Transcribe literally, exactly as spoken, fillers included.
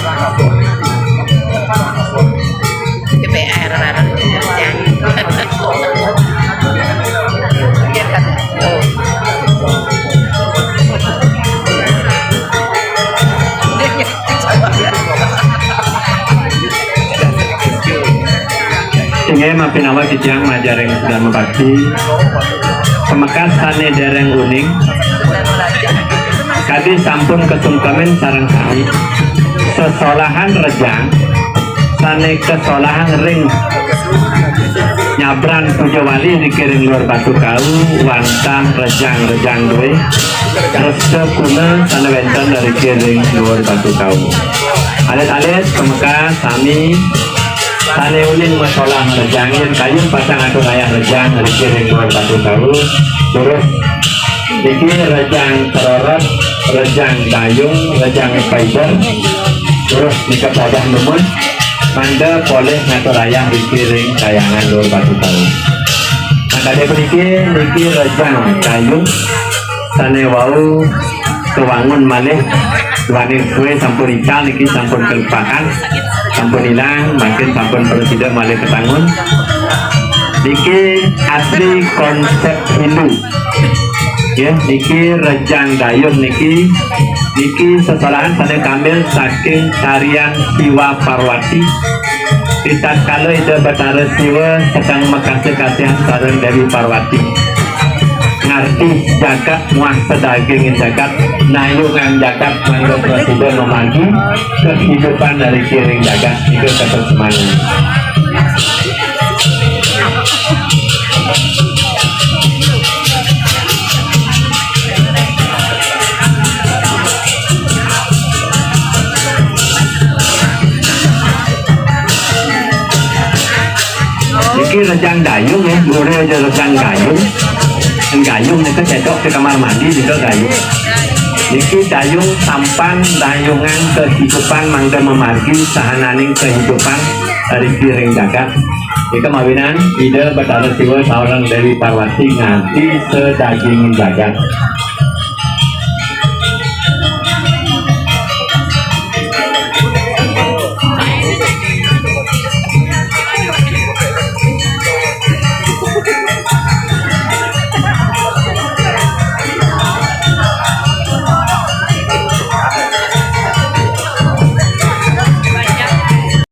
Coba air rarang yang. Tuh. Inggih, mapinawa titiang majaring Dharma Bakti. Pamekas sané déréng uning, kadi sampun kasungkemin sareng sami. Sesolahan rejang sané kasolahang ring nyabran puja wali niki ring Luar Batu Kau, wantah rejang-rejang duwé resta kuna sané wénten niki ring Luar Batu Kau. Alit-alit pamekas sami sané uning masolah rejang, yén kayun pacang aturayah rejang niki ring Luar Batu Kau. Terus niki rejang terorot, rejang dayung, rejang fiber. Terus nika padah numun, mangda polih ngaturayah niki ring Kahyangan Luar Batu Kau. Nah, kadi puniki niki rejang dayung sané wau kawangun malih, duaning sué sampun ical niki, sampun kalepakan, sampun ilang, mangkin sampun prasida malih katangun. Niki asli konsép Hindu. Ya, niki rejang dayung niki, niki sesolahan sané kambil saking tarian Siwa Parwati. Ritatkala Ida Batara Siwa sedeng makasih-kasihan sareng Déwi Parwati, ngardi jagat muah sadagingin jagat, nayungang jagat mangda prasida mamargi kahidupan niki ring jagat, nika katresnan. Niki rejang dayung ya, gurih aja rejang dayung. Dayung nika cedok di kamar mandi nika dayung. Niki dayung sampan dayungan kehidupan mangda mamargi sahananing kehidupan dari piring jagat. Nika mawinan Ida Batara Siwa sareng Déwi Parwati nganti sedagingin jagat.